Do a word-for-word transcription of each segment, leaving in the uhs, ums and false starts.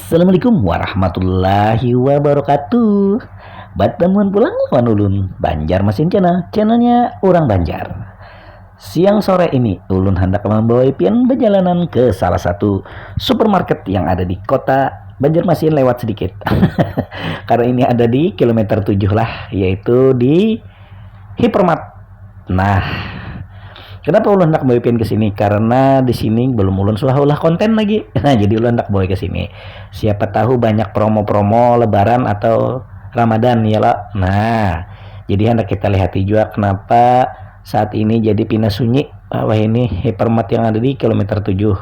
Assalamualaikum warahmatullahi wabarakatuh. Batamuan pulang lawan ulun, Banjarmasin Channel, channelnya orang Banjar. Siang sore ini ulun hendak membawai pian bajalanan ke salah satu supermarket yang ada di kota Banjarmasin lewat sedikit. Karena ini ada di kilometer tujuh lah, yaitu di Hypermart. Nah, kenapa ulun hendak bawa pian ke sini? Karena di sini belum ulun suah ulah konten lagi. Nah, jadi ulun hendak bawa ke sini. Siapa tahu banyak promo-promo Lebaran atau Ramadan ya lo. Nah, jadi hendak kita lihati juga kenapa saat ini jadi pina sunyi, ah, wahini Hypermart yang ada di kilometer tujuh.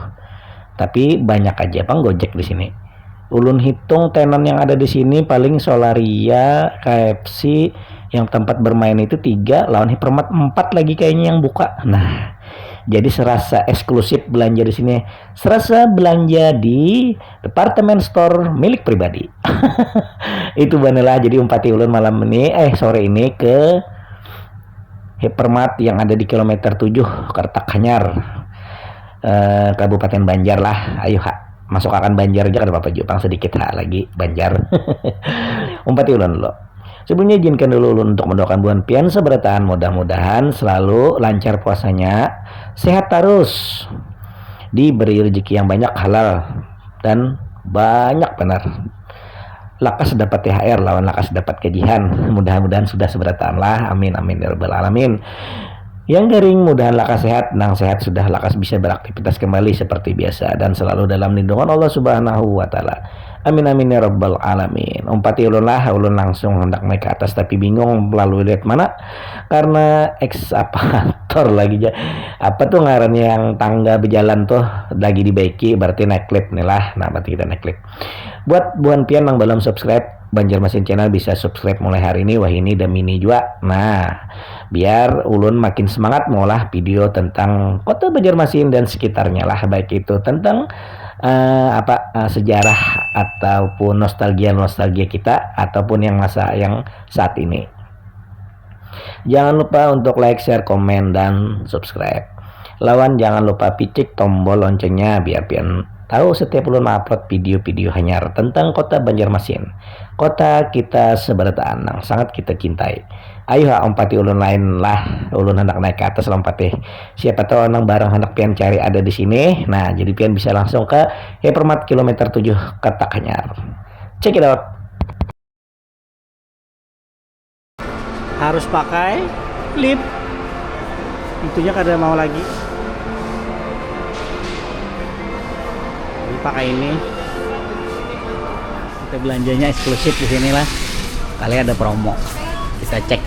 Tapi banyak aja pang Gojek di sini. Ulun hitung tenan yang ada di sini paling Solaria, K F C, yang tempat bermain itu tiga, lawan Hypermart empat lagi kayaknya yang buka. Nah, jadi serasa eksklusif belanja di sini. Serasa belanja di department store milik pribadi. Itu banar lah, jadi umpati ulun malam ini, eh, sore ini ke Hypermart yang ada di kilometer tujuh, Kartak Hanyar, eh, Kabupaten Banjar lah. Ayo ha, masuk akan Banjar aja kada apa-apa juga, pang sedikit ha lagi Banjar. Umpati ulun dulu. Sebelumnya izinkan dulu ulun untuk mendoakan buhan pian seberataan, mudah-mudahan selalu lancar puasanya, sehat terus, diberi rezeki yang banyak, halal dan banyak benar. Lakas dapat T H R lawan lakas dapat gajihan. Mudah-mudahan sudah seberataan lah. Amin, amin ya rabbal alamin. Yang garing mudahan lakas sehat, nang sehat sudah lakas bisa beraktivitas kembali seperti biasa dan selalu dalam lindungan Allah Subhanahu wa Ta'ala. Amin, amin ya rabbal alamin. Umpati ulun lah, ulun langsung hendak naik ke atas tapi bingung melalui lift mana karena ekskavator lagi ja. Apa tuh ngaran yang tangga berjalan tuh lagi dibaiki, berarti naik lift nih lah. Nah, berarti kita naik lift. Buat buhan pian nang belum subscribe Banjarmasin Channel, bisa subscribe mulai hari ini. Wah, ini demi ini juga. Nah, biar ulun makin semangat mengolah video tentang kota Banjarmasin dan sekitarnya lah, baik itu tentang, eh, apa, eh, sejarah ataupun nostalgia-nostalgia kita ataupun yang masa yang saat ini. Jangan lupa untuk like, share, komen, dan subscribe. Lawan jangan lupa picik tombol loncengnya biar pian tahu setiap ulun upload video-video hanyar tentang kota Banjarmasin, kota kita seberataan yang sangat kita cintai. Ayo ha, umpati ulun lain lah, ulun hendak naik ke atas lompatnya. Siapa tahu nang barang hendak pian cari ada di sini. Nah, jadi pian bisa langsung ke Hypermart kilometer tujuh Kartak Hanyar. Check it out. Harus pakai lip, itunya kada mau lagi. Jadi pakai ini. Kita belanjanya eksklusif di sini lah. Kali ada promo. Kita cek.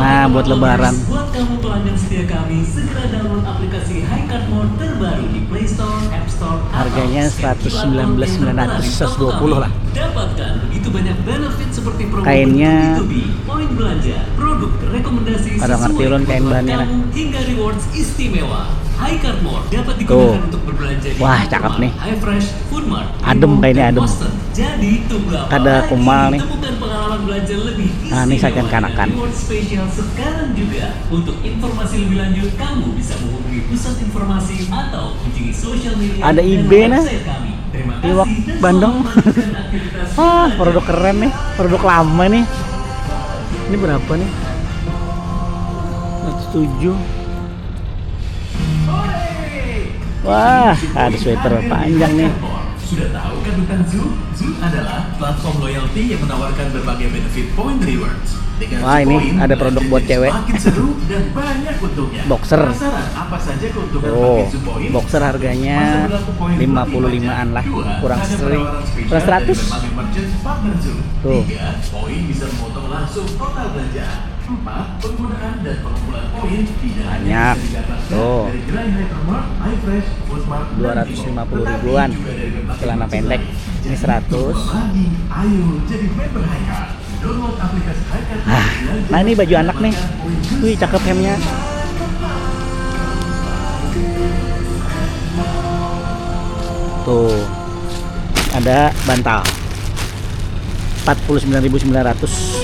Nah, buat lebaran. Buat kamu pelanggan setia kami, segera download aplikasi Highcard Mall terbaru di Play Store, App Store, atau harganya scan Q R code seratus sembilan belas sembilan ratus, seratus dua puluh lah. Dapatkan begitu banyak benefit seperti promo kainnya B dua B, poin belanja, produk rekomendasi, pada ngerti ulun kain bahannya, nah. Hingga rewards istimewa. Highcard Mall dapat digunakan untuk berbelanja di Alfamart, High Fresh, Food Mart, Adem kainnya, adem. Kada kumal nih. Nah, ini saking kanakan. Ada eBay, nah. Iwak bandeng. Ah, produk keren nih, produk lama nih. Ini berapa nih? Seratus tujuh. Wah, ada sweater panjang nih. Sudah tahu kan tentang Zoom? Zoom adalah platform loyalty yang menawarkan berbagai benefit point rewards. Wah, ini ada produk buat cewek. Makin seru dan banyak untungnya. Boxer. Penasaran apa saja keuntungan paket Zoom point? Boxer harganya lima puluh limaan lah, kurang seri-, kurang seratus. Tuh. Tiga, poin bisa memotong langsung total belanja. Empat, penggunaan dan pengumpulan poin tidak hanya bisa didapatkan dari gerai Hypermart, High Fresh, Food Mart, dan Bimo, tetapi juga dari berbagai macam lain. Dua ratus lima puluh ribuan. Celana pendek. Ini seratus. Jadi tunggu apa lagi? Ayo jadi member Highcard. Download aplikasi Highcard. Ah, nah, ini baju anak nih. Wih, cakep hemnya. Tuh. Ada bantal. Empat puluh sembilan ribu sembilan ratus.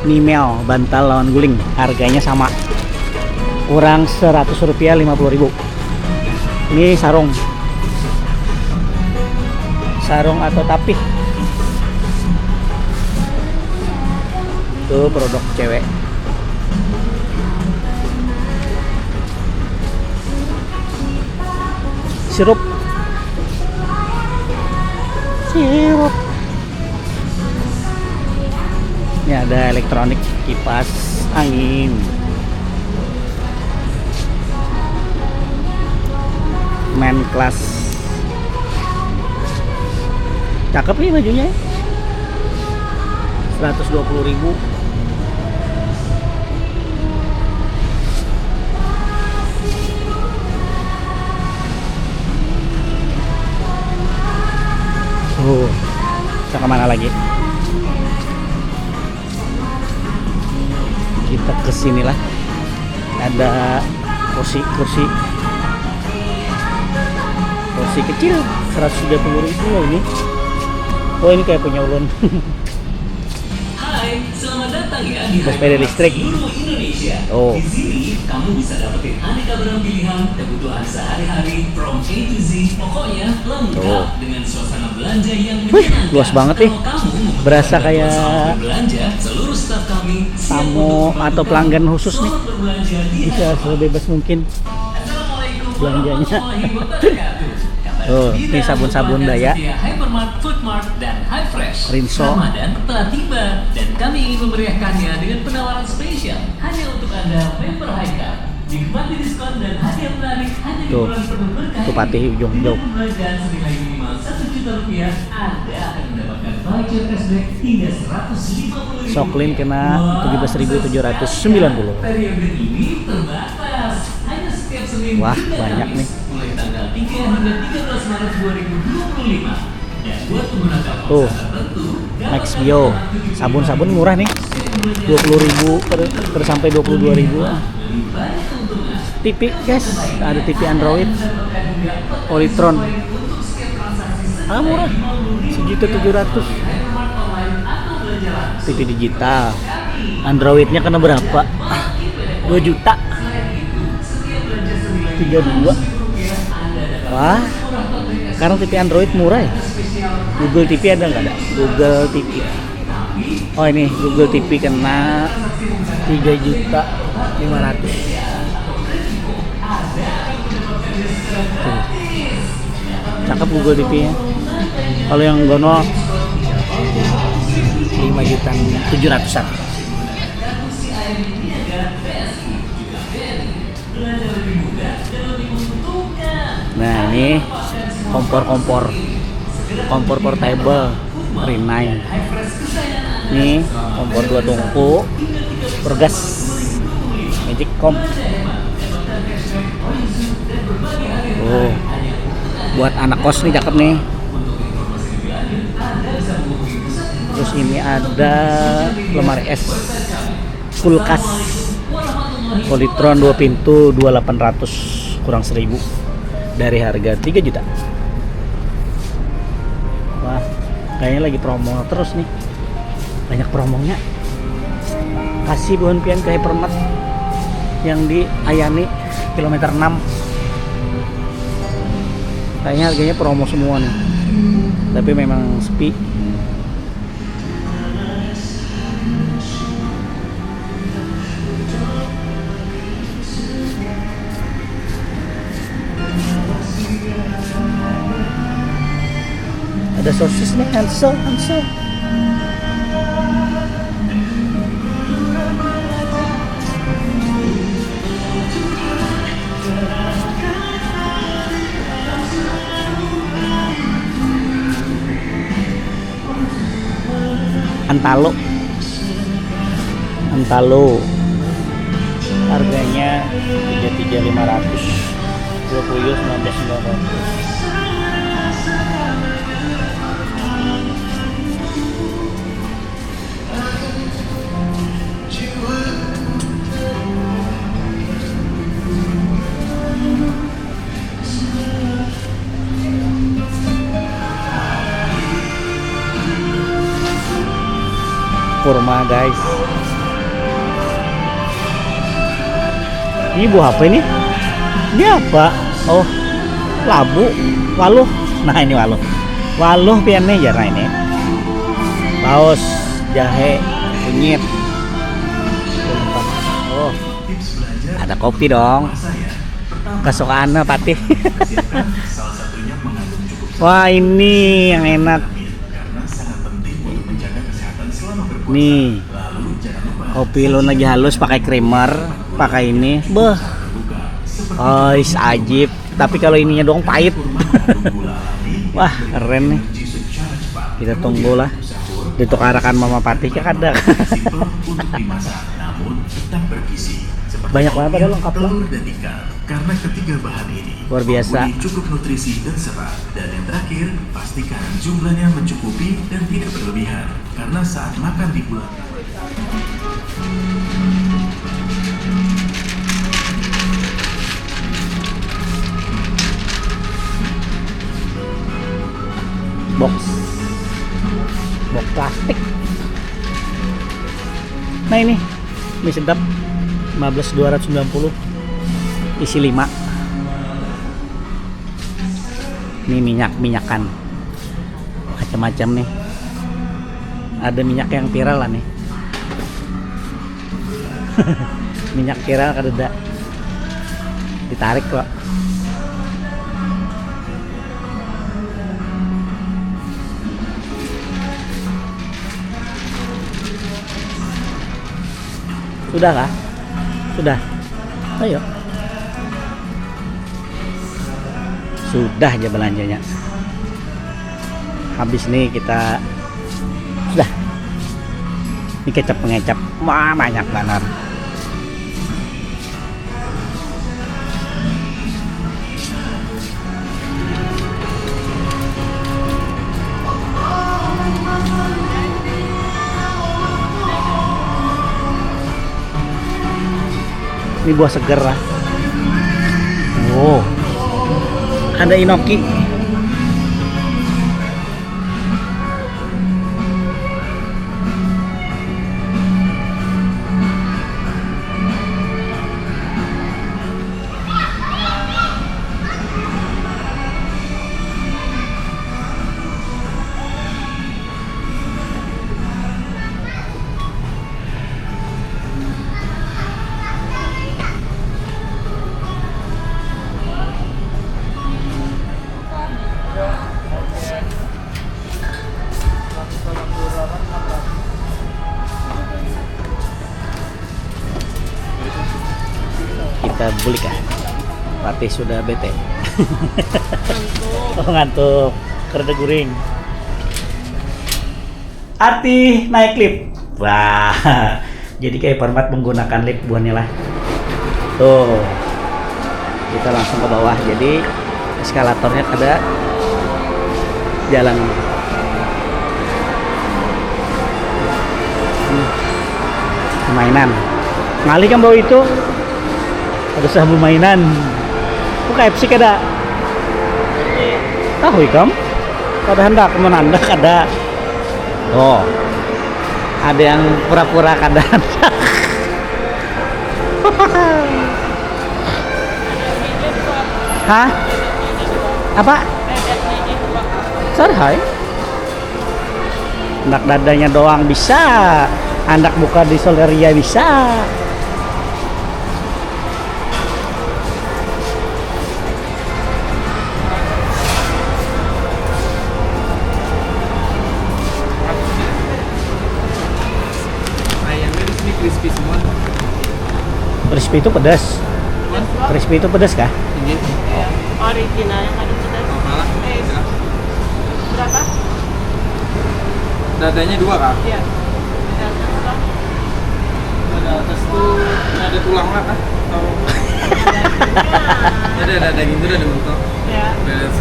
Mimel, bantal lawan guling, harganya sama. Kurang seratus rupiah, lima puluh ribu. Ini sarung. Sarung atau tapih. Itu produk cewek. Sirup. Sirup. Ini ada elektronik, kipas angin. Main kelas. Cakep nih bajunya. Seratus dua puluh ribu. Oh, kita kemana lagi? Kita ke sinilah. Ada kursi, kursi. Kursi kecil, seratus tiga puluh ribu lah ini. Oh, ini kayak punya ulun. Hai, selamat datang ya di bersepeda listrik. Seluruh Indonesia. Oh. Di sini kamu bisa dapetin aneka barang pilihan kebutuhan sehari-hari from A to Z. Pokoknya lengkap dengan suasana belanja yang menyenangkan. Wih, luas banget nih. Kalau kamu memerlukan bantuan selama berbelanja, seluruh staff kami siap untuk membantu kamu. Berasa kayak tamu atau pelanggan khusus nih. Selamat berbelanja di Hypermart. Bisa sebebas mungkin belanjanya. Assalamualaikum warahmatullahi wabarakatuh. Kabar gembira untuk pelanggan setia Hypermart, Food Mart, dan High Fresh. Oh, ini sabun-sabun daya. Rinso. Ramadan telah tiba dan kami ingin memeriahkannya dengan penawaran spesial hanya untuk Anda member Highcard. Nikmati diskon dan hadiah menarik hanya di bulan penuh berkah ini. Tuh, tuh patih ujung jauh. Dengan pembelanjaan senilai minimal satu juta rupiah, Anda akan mendapatkan voucher cashback hingga seratus lima puluh ribu rupiah. Soklin kena tujuh belas ribu tujuh ratus sembilan puluh. Wow, sekali sekalian, periode ini terbatas. Hanya setiap Senin hingga Kamis. Wah, banyak nih. Mulai tanggal tiga hingga tiga belas Maret dua ribu dua puluh lima. Tuh, Max Bio. Sabun-sabun murah nih. Dua puluh ribu per, per sampai dua puluh dua ribu. T V, guys, ada T V Android. Polytron. Ah, murah. Sejuta tujuh ratus. T V digital. Androidnya kena berapa? Dua juta. Tiga dua. Wah, sekarang T V Android murah ya? Google T V ada nggak ada? Google T V. Oh, ini Google T V kena tiga juta lima ratus. Tuh. Cakep Google T V-nya. Kalau yang Gono lima juta tujuh ratusan. Nah, ini kompor-kompor, kompor portable Rinnai. Nih, kompor dua tungku, bergas, magic comp. Oh, buat anak kos nih cakep nih. Terus ini ada lemari es, kulkas, Polytron dua pintu dua delapan ratus, kurang seribu dari harga tiga juta. Wah, kayaknya lagi promo terus nih. Banyak promonya. Kasih buhan pian ke Hypermart yang di Ayani kilometer enam. Kayaknya harganya promo semua nih. Tapi memang sepi. Ada sosis nih, Hansel, Hansel. Antalo. Antalo. Harganya tiga tiga lima ratus. Dua puluh sembilan belas sembilan ratus. Kurma, guys. Ini buah apa ini? Ini apa? Oh, labu, waluh. Nah, ini waluh. Waluh pian nih, jarang ini. Laos, jahe, kunyit. Oh, ada kopi dong. Kesukaan Patih. Wah, ini yang enak. Nih, kopi ulun lagi halus pakai creamer, pakai ini. Beuh. Ais, ajib. Tapi kalau ininya doang pahit. Wah, keren nih. Kita tunggulah. Ditukarakan Mama Patih kah kada? Banyak banget, ada lengkap lah. Karena ketiga bahan ini luar biasa, mampu mencukup nutrisi dan serat. Dan yang terakhir, pastikan jumlahnya mencukupi dan tidak berlebihan. Karena saat makan di bulan Ramadan, box, box plastik. Nah, ini mie sedap, lima belas dua ratus sembilan puluh, isi lima. Ini minyak-minyakan macam-macam nih. Ada minyak yang viral lah nih. Minyak viral kadeda, ditarik kok. Sudah kah? Sudah. Ayo. Sudah aja belanjanya. Habis nih kita sudah. Ini kecap pengecap. Wah, banyak banget. Ini buah seger lah. Oh. Ada inoki. Kita bulik ah. Patih sudah bete. Oh, ngantuk. Karena guring. Arti naik lift. Wah, jadi kayak format menggunakan lift buannya lah. Tuh, kita langsung ke bawah. Jadi eskalatornya ada jalan. Hmm, permainan. Ngalih kan bau itu. Ada sah permainan. Buka F C kada. Tahu ikam? Kada handak menandak ada. Oh. Ada yang pura-pura kada handak. Hah? Apa? Sarhai? Anak dadanya doang bisa. Anak buka di Soleria bisa. Ayamnya di sini crispy semua. Crispy itu pedas. Crispy itu pedas kah? Ini. Original yang ada pedas. Malah. Eh, berapa? Dadanya dua kak? Iya. Ada atas tuh ada tulangnya kak? Atau ada ada daging tuh ada mentol. Ya. Beres.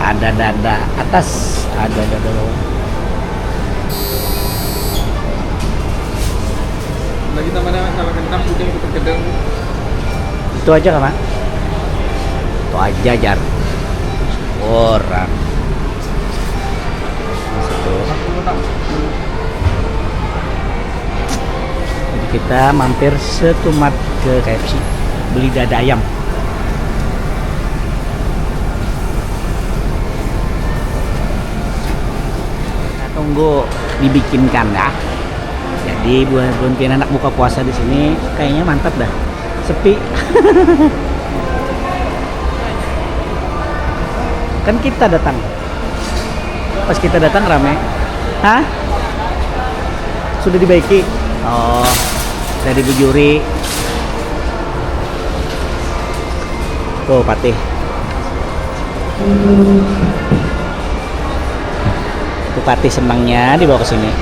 Ada dada atas, ada dada bawah. Lagi tambah nama sama kentang putih ikut gedang. Itu aja kan, Mak? Itu aja jar. Orang. Masuk dulu. Jadi kita mampir setumat ke K F C beli dada ayam. Kita tunggu dibikinkan ya. Jadi buat buat pian anak buka puasa di sini kayaknya mantap dah. Sepi. Kan kita datang. Pas kita datang rame. Hah? Sudah dibaiki? Oh, dari Bu Juri. Tuh, Patih. Tuh, Patih senangnya dibawa ke sini.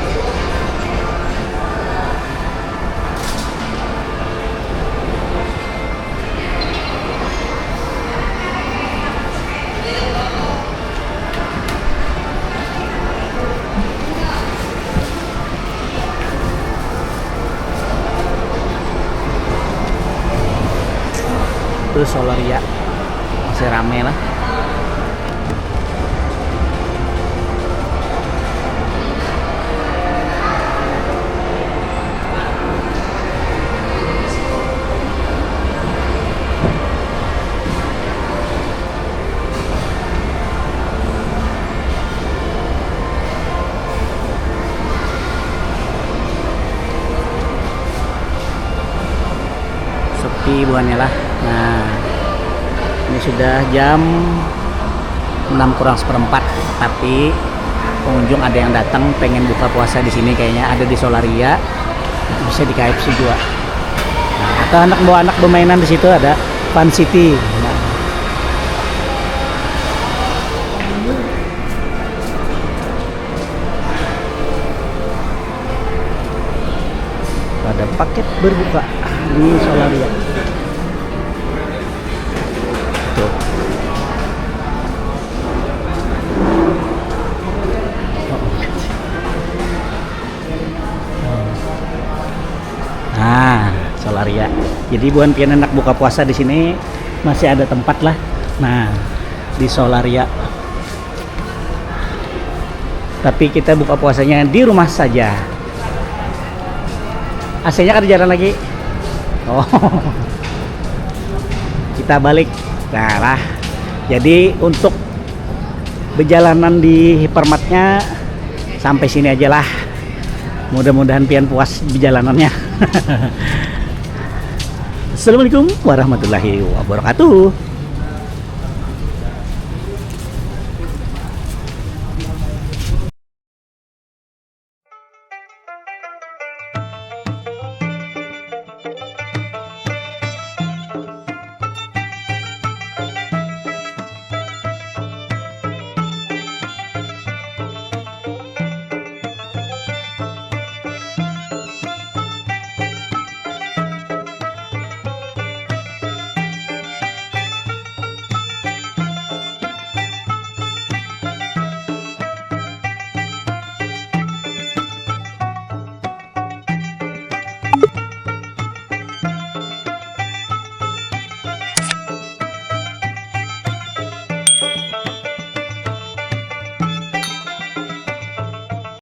Terus Solaria masih rame lah. Sepi buhannya lah. Nah, ini sudah jam enam kurang seperempat, tapi pengunjung ada yang datang pengen buka puasa di sini kayaknya, ada di Solaria, bisa di K F C juga. Nah, atau anak bawa anak bermainan di situ ada Fun City. Nah. Ada paket berbuka di Solaria. Tuh. Nah, Solaria. Jadi buhan pian anak buka puasa di sini masih ada tempat lah. Nah, di Solaria. Tapi kita buka puasanya di rumah saja. A C-nya kada jalan lagi. Oh. Kita balik. Nah, lah. Jadi untuk perjalanan di Hypermartnya sampai sini aja lah. Mudah-mudahan pian puas perjalanannya. Assalamualaikum warahmatullahi wabarakatuh.